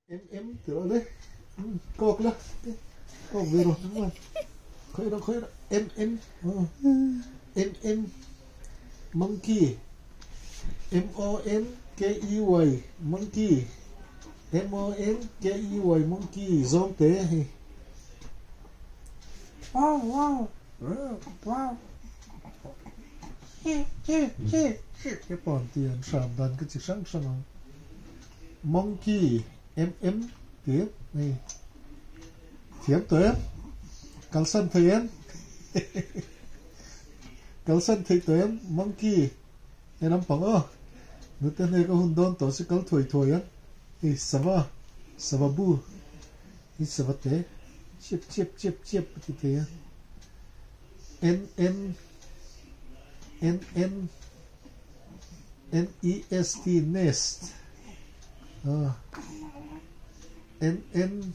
Em em ti rawh le umm kawk la kawk ve rawh nangmah khawih rawh khawih rawh em em aw em em monkey M O N K E Y monkey M O N K E Y monkey zawng te hei wow wow wow hi hi hi hi pawn ti an hram dan ka chi hrang hrang ang. Monkey em tih hei thiam tawh em kalsan thei em kalsan thei tawh em monkey he lampang aw nute hnek a hun dawn tawh si kal thuai thuai ang hei sava sava bu hi sava te chip chip chip chip a ti thei a N N N N. N-E-S-T, nest, N N.